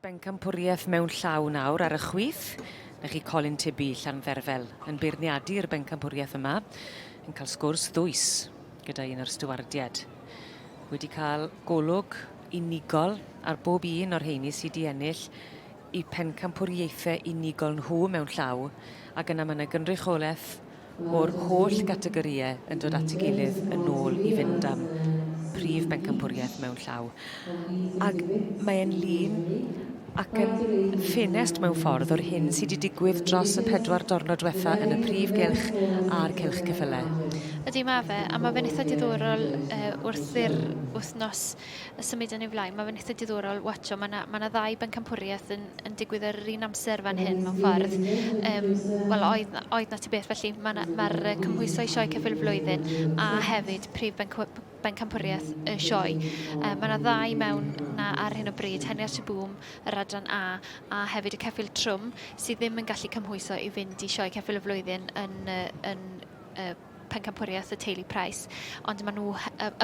Bencampwriaeth mewn llaw nawr ar y chwith. Na chi Colin Tibby Llandderfel yn beirniadu'r bencampwriaeth yma, yn cael sgwrs ddwys gyda un o'r stiwardiaid. Wedi cael golwg unigol ar bob un o'r rheini sydd wedi ennill eu pencampwriaethau unigol nhw mewn llaw, ac yna mae yna gynrychiolaeth o'r holl gategorïau yn dod at ei gilydd yn ôl i fynd am prif bencampwriaeth mewn llaw. Ac mae'n lun ac yn ffenest mewn ffordd o'r hyn sydd wedi digwydd dros y pedwar diwrnod diwetha yn y prif gylch a'r cylch ceffylau. Ydy, mae fe, a mae fe'n eitha diddorol uh, wrth i'r wythnos y symud yn ei flaen. Mae fe'n eitha diddorol watcho. Mae yna ma ddau bencampwriaeth yn, yn digwydd ar yr un amser fan hyn mewn ffordd. Um, Wel, oedd, oedd na ti beth, felly mae'r ma, ma cymhwyso i sioe ceffyl flwyddyn a hefyd prif bencampwriaeth y sioe. Um, mae yna ddau mewn na ar hyn o bryd, Henry Archibald, yr adran A, a hefyd y ceffyl trwm, sydd ddim yn gallu cymhwyso i fynd i sioe ceffyl y flwyddyn yn, yn, yn pencampwriaeth y teulu Price, ond maen nhw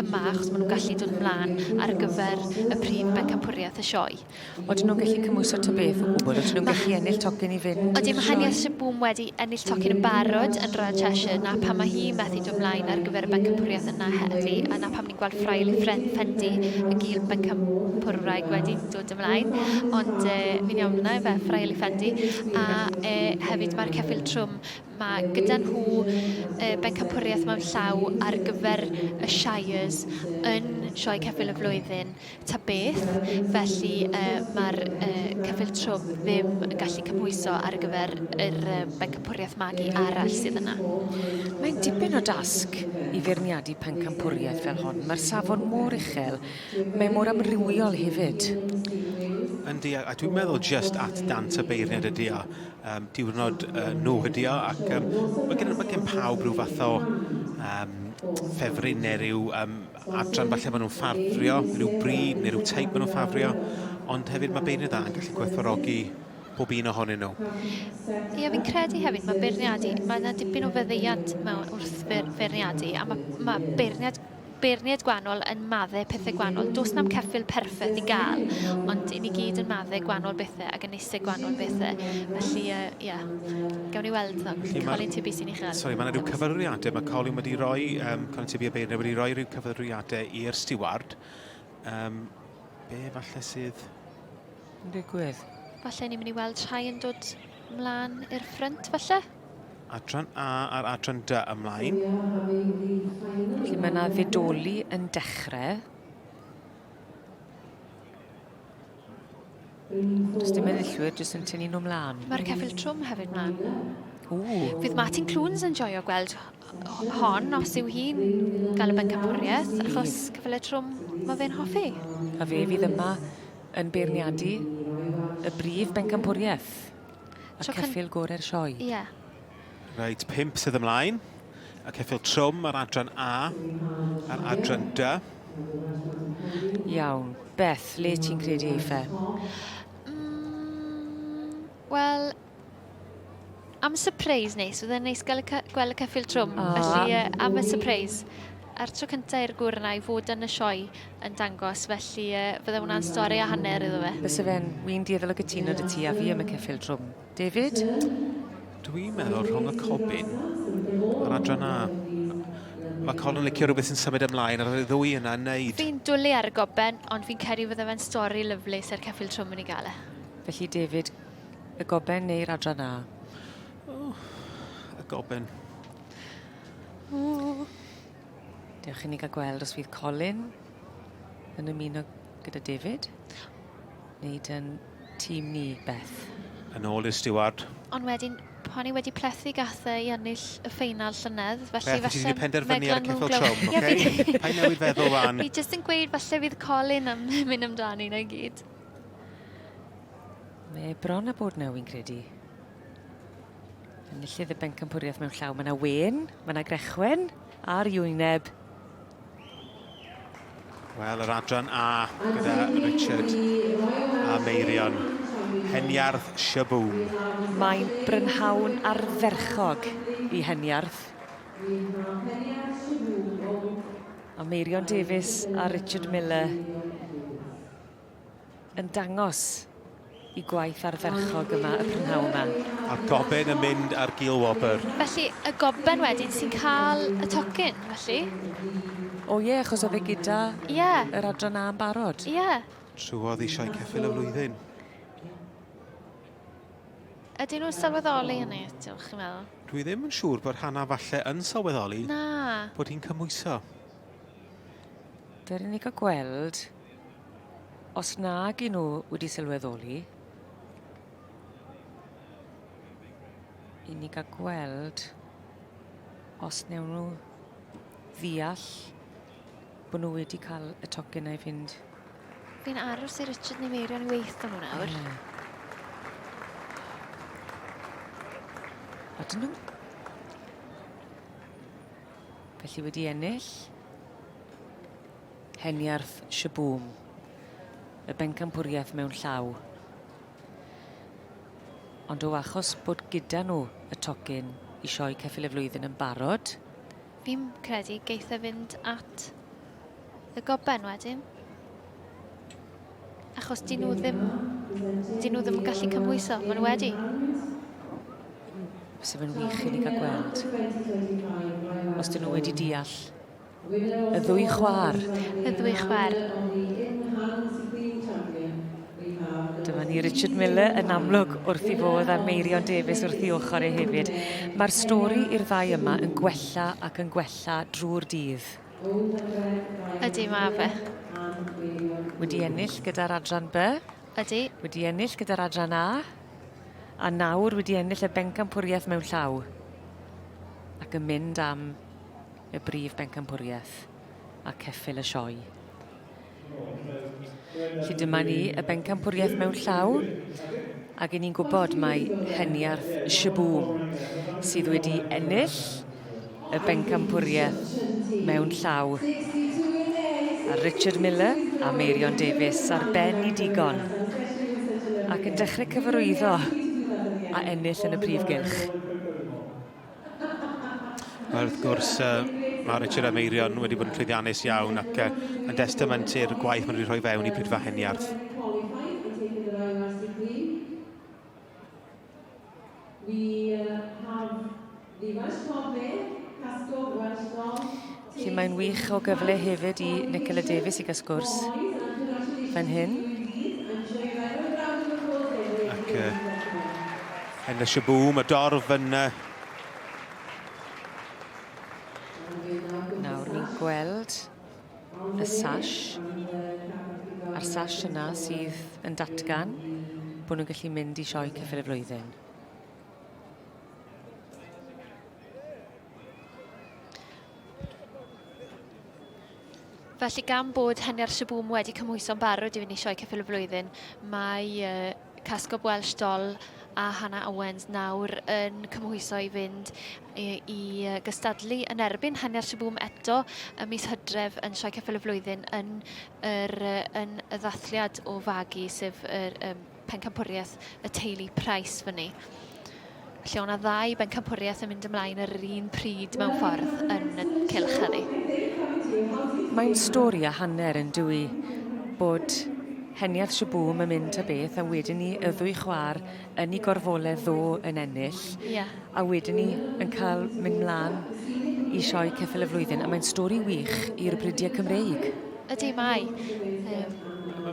yma achos maen nhw'n gallu dod ymlaen ar gyfer y prif bencampwriaeth y sioe. Odyn nhw'n gallu cymhwyso ta beth o gwbl? Odyn nhw'n gallu ennill tocyn i fynd? Odyn, mae Hania Shaboom wedi ennill tocyn yn barod yn Royal Cheshire, na pan mae hi methu dod ymlaen ar gyfer y bencampwriaeth yna heddi, a na pam ni'n gweld Frail Fendi, y gil bencampwrwraig wedi dod ymlaen, ond e, fi'n iawn yna, fe, Frail Fendi, a e, hefyd mae'r ceffyl trwm Mae gyda nhw y bencampwriaeth mewn llaw ar gyfer y Shires yn Sioe Ceffyl y Flwyddyn ta beth, felly uh, mae'r uh, ceffyl trwm ddim yn gallu cymhwyso ar gyfer yr uh, bencampwriaeth magu arall sydd yna. Mae'n dipyn o dasg i feirniadu pencampwriaeth fel hon. Mae'r safon mor uchel, mae mor amrywiol hefyd. Yndi, a dwi'n meddwl just at dant y beirniad ydi o. um, diwrnod uh, nhw ydi o, ac um, mae, gen, mae gen pawb rhyw fath o um, ffefryn neu rhyw um, adran falle maen nhw'n ffafrio, rhyw bryd neu rhyw teip maen nhw'n ffafrio, ond hefyd mae beirniad dda yn gallu gwerthfawrogi pob un ohonyn nhw. Ie, fi'n credu hefyd, mae beirniadu, mae yna dipyn o feddiant mewn wrth feirniadu, a mae, mae beirniad beirniaid gwahanol yn madde pethau gwahanol. Does na'm ceffyl perffaith i gael, ond i ni gyd yn madde gwahanol bethau ac yn eisiau gwahanol bethau. Felly, ie, uh, yeah. gawn ni weld ddo. Colin Tibby sy'n uchel. Sorry, mae yna rhyw cyfarwyddiadau. Mae Colin wedi rhoi, um, Colin Tibby a beirniaid wedi rhoi rhyw cyfarwyddiadau i'r stiward. Um, be falle sydd... Yn digwydd? Falle ni'n mynd i weld rhai yn dod mlaen i'r ffrynt, falle? Adran A a'r adran D ymlaen. Felly mae yna ddidoli yn dechrau. Does dim enillwyr, jyst yn tynnu nhw mlaen. Mae'r ceffyl trwm hefyd mlaen. Ww. Fydd Martin Clunes yn joio gweld hon os yw hi'n gael y bencampwriaeth, achos ceffylau trwm mae fe'n hoffi. A fe fydd yma yn beirniadu y brif bencampwriaeth. A Tro ceffyl gorau'r sioe. Ie. Yeah. Reit, pump sydd ymlaen. Y ceffyl trwm ar adran A a'r adran D. Iawn. Beth, le ti'n credu eiff e? Mm, Wel, am surprise neis, fydde'n neis gael y gweld y ceffyl trwm. Oh. Felly, uh, am y surprise. A'r tro cyntaf i'r gŵr yna i fod yn y sioe yn dangos, felly uh, fydde hwnna'n stori a hanner iddo fe. Byse fe'n, wi'n dueddol o gytuno dy ti a fi am y ceffyl trwm. David? Dwi'n meddwl rhwng y cobyn a'r adran A. Mae Colin yn licio rhywbeth sy'n symud ymlaen ar y ddwy yna yn neud. Fi'n dwlu ar y goben, ond fi'n credu fydde fe'n stori lyflu se'r ceffyl trwm yn ei gael e. Felly David, y goben neu'r adran A? Oh, y goben. Oh. Dewch i ni gael gweld os fydd Colin yn ymuno gyda David. Wneud yn tîm ni, Beth. Yn ôl i'r stiward. Ond wedyn, pan i wedi plethu gath e i ennill y ffeinal llynedd, felly Beth, ti wedi penderfynu ar y ceffyl trwm, oce? Paid newid feddwl wan. Fi jyst yn gweud falle fydd Colin yn mynd amdani na i gyd. Mae bron a bod naw, fi'n credu. Enillydd y bencampwriaeth mewn llaw. Mae yna wen, mae yna grechwen a'r wyneb. Wel, yr adran A gyda Richard a Meirion. Heniarth Shaboom. Mae'n brynhawn ardderchog i Heniarth. A Meirion Davies a Richard Miller yn dangos I gwaith ardderchog yma y prynhawn yma. A'r goben yn mynd ar gil wobr. Felly, y goben wedyn sy'n cael y tocyn, felly? O ie, achos oedd e gyda Ie. yr adran A yn barod. Ie. Trwodd i sioe ceffyl y flwyddyn. Ydyn nhw'n sylweddoli hynny eto, chi'n meddwl? Dwi ddim yn siŵr bod Hannah falle yn sylweddoli Na. bod hi'n cymhwyso. Dyr ni gael gweld os nag i nhw wedi sylweddoli. I ni gael gweld os newn nhw ddeall bod nhw wedi cael y tocyn i fynd. Fi'n aros i Richard neu Meirion i weithio nhw nawr. Yeah. A dyn nhw... Felly wedi ennill Heniarth Shaboom, y bencampwriaeth mewn llaw. Ond o achos bod gyda nhw y tocyn i sioe ceffyl y flwyddyn yn barod... Fi'n credu geith e fynd at y goben wedyn. Achos dyn nhw ddim, dyn nhw ddim yn gallu cymhwyso, maen nhw wedi. Fysa fe'n wych i ni gael gweld. Os dyn nhw wedi deall y ddwy chwaer. Y ddwy chwaer. Dyma ni Richard Miller yn amlwg wrth i fodd a Meirion Davies wrth i ochr e hefyd. Mae'r stori i'r ddau yma yn gwella ac yn gwella drwy'r dydd. Ydy, mae fe. Wedi ennill gyda'r adran B. Ydy. Wedi ennill gyda'r adran A. A nawr wedi ennill y bencampwriaeth mewn llaw. Ac yn mynd am y brif bencampwriaeth a ceffyl y sioe. Felly dyma ni y bencampwriaeth mewn llaw ac i ni'n gwybod mai Heniarth Shaboom sydd wedi ennill y bencampwriaeth mewn llaw. A Richard Miller a Meirion Davies ar ben i digon ac yn dechrau cyfarwyddo a ennill yn y prif gylch. Wel, wrth gwrs, uh, mae Richard a Meirion wedi bod yn llwyddiannus iawn ac uh, yn destament i'r gwaith maen nhw wedi rhoi fewn i Brydfa Heniarth. Felly mae'n wych o gyfle hefyd i Nicola Davies i gael sgwrs fan hyn. Ac uh, Yn y Shaboom, y dorf yn... Nawr ni'n gweld y sash, a'r sash yna sydd yn datgan bod nhw'n gallu mynd i sioe ceffyl y flwyddyn. Felly gan bod Heniar Shaboom wedi cymhwyso'n barod i fynd i sioe ceffyl y flwyddyn, mae Casgob Welsh Doll a Hannah Owens nawr yn cymhwyso i fynd i, i gystadlu yn erbyn Haniar Shaboom eto ym mis Hydref yn Sioe Ceffyl y Flwyddyn yn, yr, yn y ddathliad o fagu, sef yr um, pencampwriaeth y teulu Price fyny. Felly o'na ddau bencampwriaeth yn mynd ymlaen ar yr un pryd mewn ffordd yn y cylch heddi. Mae'n stori a hanner yn dwy bod Heniath Shaboom yn mynd ta beth a wedyn ni y ddwy chwaer yn ei gorfoledd ddo yn ennill. Yeah. A wedyn ni yn cael mynd mlaen i sioe ceffyl y flwyddyn a mae'n stori wych i'r bridiau Cymreig. Ydy mae. Um,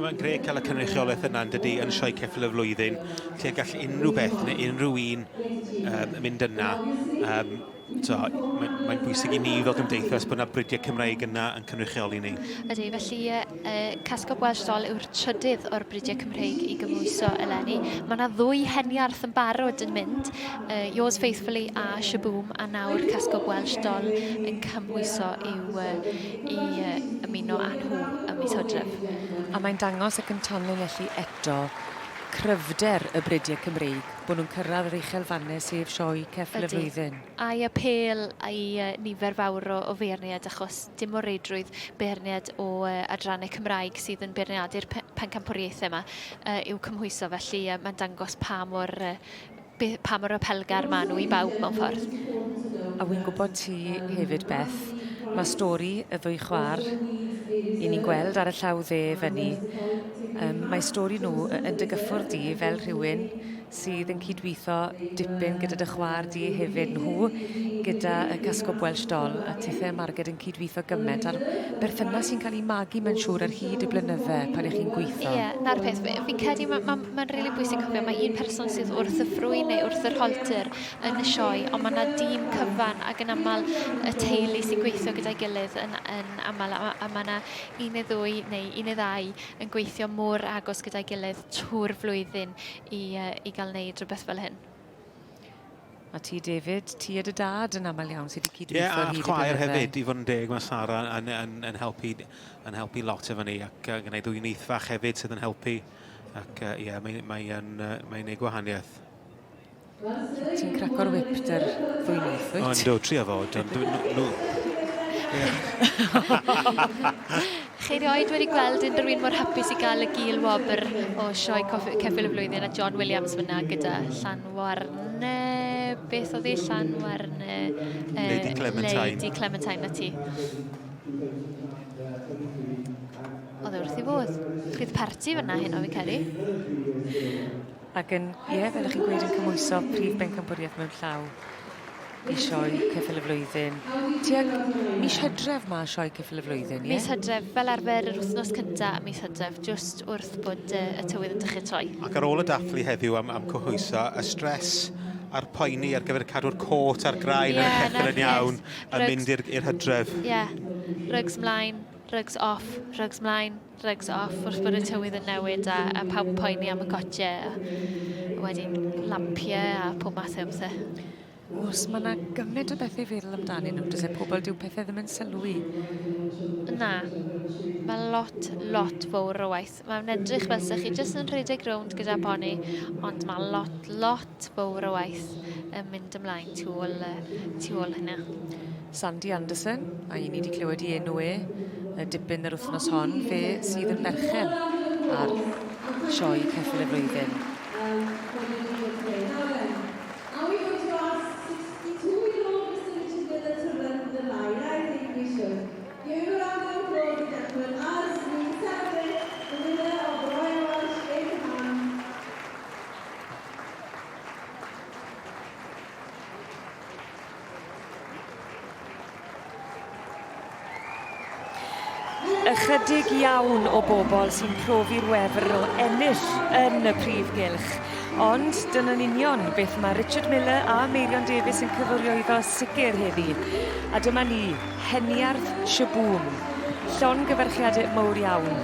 Mae'n greu cael y cynrychiolaeth yna yn dydy yn sioe ceffyl y flwyddyn, lle gall unrhyw beth neu unrhyw un um, mynd yna. Um, so, mae'n mae bwysig i ni fel gymdeithas bod yna bridiau Cymraeg yna yn cynrychioli ni. Ydy, felly uh, Casgob Welsh Doll yw'r trydydd o'r bridiau Cymreig i gymhwyso eleni. Mae yna ddwy heniarth yn barod yn mynd, uh, Yours Faithfully a Shaboom, a nawr Casgob Welsh Doll yn cymhwyso i'w, uh, i uh, ymuno â nhw ym mis Hydref. A mae'n dangos ac yn tanlinellu eto cryfder y bridiau Cymreig, bod nhw'n cyrraedd yr uchelfannau sef sioe ceffyl y flwyddyn. A'i apêl a'i nifer fawr o, o feirniaid, achos dim o reidrwydd beirniaid o uh, adrannau Cymraeg sydd yn beirniadu'r pencampwriaethau yma uh, i'w cymhwyso, felly uh, mae'n dangos pa mor, uh, pa mor apelgar maen nhw i bawb mewn ffordd. A wy'n gwybod ti hefyd, Beth, mae stori y ddwy chwaer i ni'n gweld ar y llaw dde fyny. Um, mae stori nhw yn dy gyffwrdd di fel rhywun sydd yn cydweithio dipyn gyda dy chwaer di hefyd nhw gyda y Casgob Welsh Doll a tithe a Marged yn cydweithio gymaint a'r berthynas sy'n cael ei magu mae'n siŵr ar hyd y blynydde pan ych chi'n gweithio. Ie, yeah, na'r peth. Fi'n credu mae'n ma, ma, ma rili bwysig cofio mae un person sydd wrth y ffrwyn neu wrth yr halter yn y sioe, ond mae yna dîm cyfan ac yn aml y teulu sy'n gweithio gyda'i gilydd yn, yn aml a, a mae yna un neu ddwy neu un neu ddau yn gweithio mor agos gyda'i gilydd trwy'r flwyddyn i, uh, i gael wneud rhywbeth fel hyn. A ti, David, ti a dy dad yn aml iawn sydd wedi cydweithio yeah, hyd y blynydde. Ie, a chwaer hefyd, i fod yn deg, mae Sara yn, yn, yn, helpu, yn helpu lot efo ni, ac uh, gwneud ddwy nith fach hefyd sydd yn helpu, ac ie, uh, yeah, mae'n mae, mae, mae neud gwahaniaeth. Ti'n craco'r whip dy'r ddwy nith, wyt? O, yndw, trio fod, ond nhw... Chi rioed wedi gweld unrhyw un mor hapus i gael y gil wobr o sioe Ceffyl y Flwyddyn a John Williams fyna gyda Llanwarne... Beth oedd hi? Llanwarne... Lady Clementine. Lady Clementine, na ti. Oedd e wrth ei fodd. Bydd parti fyna heno, fi'n credu. Ac yn, ie, fel ych chi'n gweud, yn cymhwyso prif bencampwriaeth mewn llaw i sioe Ceffyl y Flwyddyn. Tuag mis Hydref mae sioe Ceffyl y Flwyddyn, ie? Mis Hydref, fel arfer yr wythnos cynta mis Hydref, just wrth bod y tywydd yn dechrau troi. Ac ar ôl y dathlu heddiw am, am cyhwyso, y stres a'r poeni ar gyfer cadw'r cot a'r graen yeah, ar y ceffyl yn iawn a mynd i'r hydref. Ie, yeah. Rugs mlaen, rugs off, rugs mlaen. Rugs off wrth bod y tywydd yn newid a, a pawb yn poeni am y gotiau a wedyn lampiau a pob math o bethau. Oes, mae yna gymaint o bethau i feddwl amdanyn nhw, does e pobl dyw pethau ddim yn sylwi. Na, mae lot, lot fawr o waith. Mae'n edrych fel sech chi jyst yn rhedeg rownd gyda poni, ond mae lot, lot fawr o waith yn mynd ymlaen tu ôl, tu ôl hynna. Sandy Anderson, a i ni wedi clywed i enw e y dipyn yr wythnos hon, fe sydd yn berchen ar sioe Ceffyl y Flwyddyn. Ychydig iawn o bobl sy'n profi'r wefr o ennill yn y prif gylch. Ond dyna'n union beth mae Richard Miller a Meirion Davies yn cyfeirio iddo sicr heddi. A dyma ni, Heniarth Shaboom. Llongyfarchiadau mowr iawn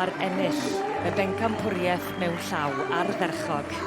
ar ennill y bencampwriaeth mewn llaw ardderchog.